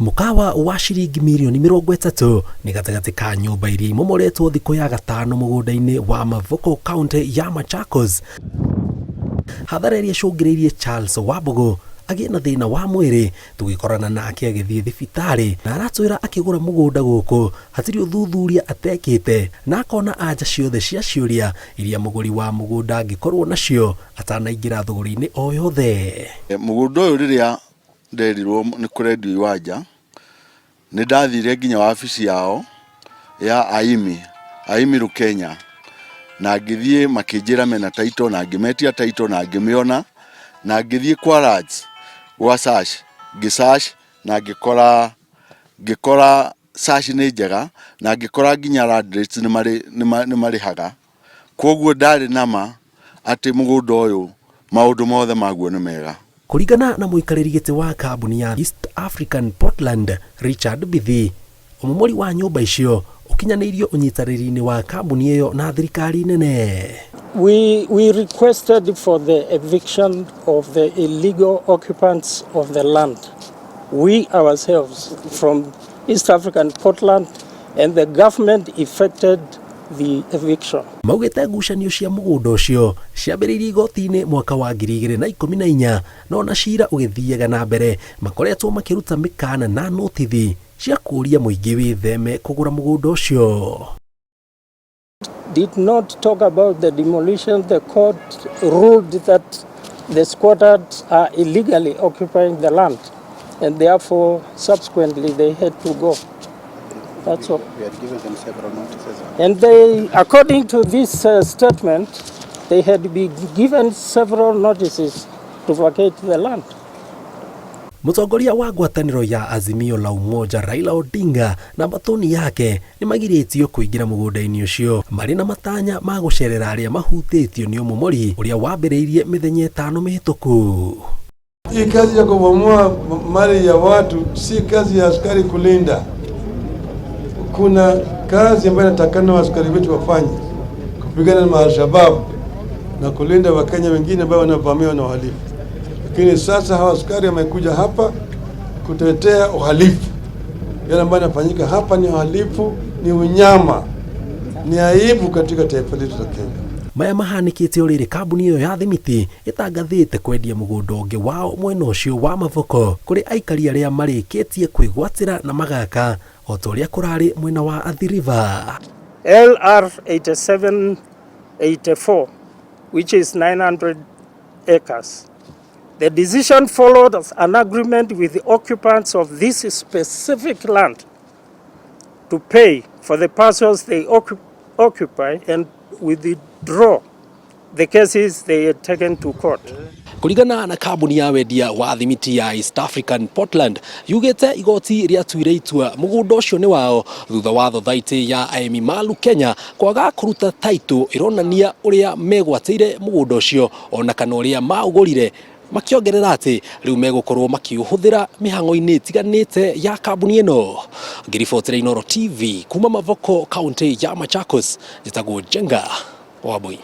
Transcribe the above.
Mũkawa wa ciringi mirioni 30 nĩ gatagatĩ ka nyũmba iria imomoretwo thikũ ya gatano mũgũnda-inĩ wa Mavoko kaunti ya Machakos. Hathara ĩrĩa ĩcũngĩrĩirie Charles Wambugu agĩe na thĩna wa mwĩrĩ tũgĩkorana nake agĩthiĩ thibitarĩ na aratwĩra akĩgũra mũgũnda gũkũ hatirĩ ũthuthuria atekĩte na akona anja ciothe cia ciũria iria mũgũri wa mũgũnda angĩkorwo nacio atanaingĩra thũgũrĩ-inĩ o yothe. Mũgũnda ũyũ rĩrĩa nderirwo nĩ kũrendio iwanja, nĩ ndathire nginya wabici yao ya Aimi, Aimi Rukenya, na ngĩthiĩ makĩnjĩra mena title na ngĩmetia title na ngĩmĩona, na ngĩthiĩ kwa Lands, gwa search, ngĩ search na ngĩkora ngĩkora search nĩ njega, na ngĩkora nginya land rates nĩ marĩhaga, koguo ndarĩ na ma atĩ mũgũnda ũyũ maũndũ mothe maguo nĩ mega. Kũringana na mũikarĩri gĩtĩ wa kambuni ya East African Portland Richard Bithi, ũmomori wa nyũmba icio ũkinyanĩirio ũnyitanĩri-inĩ wa kambuni ĩyo na thirikari nene. We requested for the eviction of the illegal occupants of the land. We ourselves from East African Portland and the government effected the eviction. Maugĩte ngucanio cia mũgũnda ũcio ciambĩrĩirie igoti-inĩ mwaka wa 2014 no na cira ũgĩthiaga na mbere makoretwo makĩruta mĩkana na notithi cia kũũria mũingĩ wĩtheme kũgũra mũgũnda ũcio. Did not talk about the demolition. The court ruled that the squatters are illegally occupying the land and therefore subsequently they had to go. That's all. We had given them several notices. And they, according to this statement, they had been given several notices to vacate the land. Mũtongoria wa ngwatanĩro ya Azimio la Umoja Raila Odinga na mbatũni yake nĩ magirĩtio kũingĩra mũgũnda-inĩ ũcio marĩ na matanya ma gũcerera arĩa mahutĩtio nĩ ũmomori ũrĩa wambĩrĩirie mĩthenya 5 mĩhĩtũku. Hii kazi ya kubomoa mali ya watu si kazi ya askari kulinda. Kuna kazi ambayo inatakana askari wetu wafanye, kupigana na Al-Shabaab na kulinda Wakenya wengine ambao wanavamiwa na uhalifu. Lakini sasa hawa askari wamekuja hapa kutetea uhalifu. Yale ambayo yanafanyika hapa ni uhalifu, ni unyama, ni aibu katika taifa letu la Kenya. Maya mahanĩkĩte o rĩrĩ kambuni ĩyo ya thimiti ĩtangathĩte kwendia mũgũnda ũngĩ wao mwena ũcio wa Mavoko kũrĩ aikari arĩa marĩkĩtie kwĩgwatĩra na magaka o ta ũrĩa kũrarĩ mwena wa Athi River. LR 8784, which is 900 acres. The decision followed an agreement with the occupants of this specific land to pay for the parcels they occupy and withdraw the cases they had taken to court. Kũringana na kambuni ya wendia wa thimiti ya East African Portland yugĩte igoti rĩatuire itua mũgũnda ũcio nĩ wao thutha wa thothaitĩ ya Aemi Malu Kenya kwaga kũruta taitũ ĩronania ũrĩa megwatĩire mũgũnda ũcio ona kana ũrĩa maũgũrire, makĩongerera atĩ rĩu megũkorwo makĩũhũthĩra mĩhang'o-inĩ ĩtiganĩte ya kambuni ĩno. Ngĩribotera Inooro TV kuma Mavoko, kaunti ya Machakos, njĩtagwo Njenga Wambui.